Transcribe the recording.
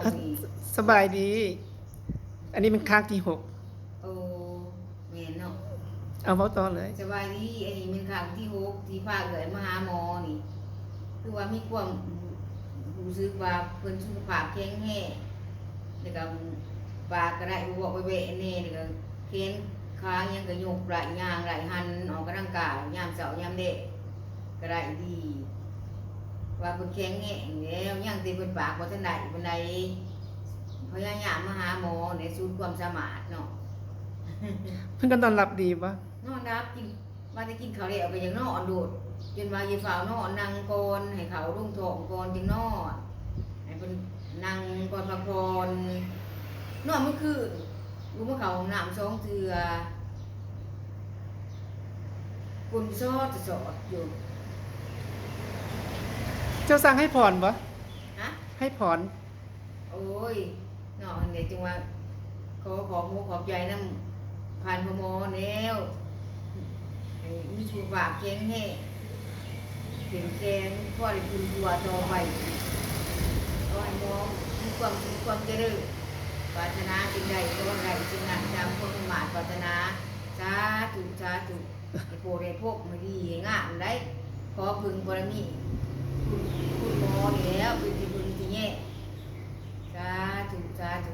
ອ່ະ ນີ້ ສະບາຍດີ ອັນນີ້ແມ່ນຄັ້ງທີຫົກ. ໂອ້ ແມ່ນເນາະ ເອົາເວົ້າຕໍ່ເລີຍ. ສະບາຍດີ ອັນນີ້ແມ່ນຄັ້ງທີຫົກທີ່ພາເອື້ອຍມາຫາໝໍນີ້ ຄືວ່າມີຄວາມຮູ້ສຶກວ່າເພິ່ນສຸຂະພາບແຂງແຮງ ແລ້ວກໍປາກກໍໄດ້ເວາະໆແວະໆແດ່ ແລ້ວກໍແຂນຂາຫຍັງກໍຍົກໄດ້ ຍ່າງໄດ້ ຫັນອອກກຳລັງກາຍຍາມເຊົ້າຍາມແລງ ກໍໄດ້ດີ ວ່າເພິ່ນແຂງແຮງແລ້ວ ຍັງແຕ່ເພິ່ນປາກບໍ່ທັນໄດ້ປານໃດ ພະຍາຍາມມາຫາໝໍໃນສຸດຄວາມສາມາດເນາະ. ເພິ່ນກໍນອນຫຼັບດີບໍ່? ນອນຫຼັບ ກິນ ວ່າແຕ່ກິນເຂົ້າແລ້ວກໍຢາກນອນໂລດ ຈົນວ່າຢ່າຟ້າວນອນ ນັ່ງກ່ອນ ໃຫ້ເຂົ້າລົງທ້ອງກ່ອນຈຶ່ງນອນ ໃຫ້ເພິ່ນນັ່ງກ່ອນ ພັກຜ່ອນ ນອນມື້ຄືນ ລຸກມາເຂົ້າຫ້ອງນ້ຳສອງເທື່ອ ກົ້ນສອດສະສອດຢູ່. ເຈົ້າສັ່ງໃຫ້ພອນບໍ່? ຮະ? ໃຫ້ພອນ. ໂອ້ຍ ເນາະ ອັນນີ້ຈຶ່ງວ່າ ຂໍຂອບອົກຂອບໃຈນຳທ່ານພໍ່ໝໍແລ້ວ ໃຫ້ມີສຸຂະພາບແຂງແຮງ ເຂັ້ມແຂງ ພໍໄດ້ຂຶ້ນຕົວຕໍ່ໄປ ຂໍໃຫ້ໝໍມີຄວາມສຸກຄວາມຈະເລີນ ປາດຖະໜາສິ່ງໃດ ຂໍໃຫ້ໄດ້ສິ່ງນັ້ນຕາມຄວາມມຸ່ງມາດປາດຖະໜາ ສາທຸ ສາທຸ. ໃຫ້ໂພດໃຫ້ພົບໃຫ້ດີໃຫ້ງາມໄດ໋ ຂໍເພິ່ງບາລະມີ ຄຸນ ຄຸນໝໍນີ້ແຫຼ້ວ ເປັນທີ່ເພິ່ງທີ່ແຍງ ສາທຸ ສາທຸ.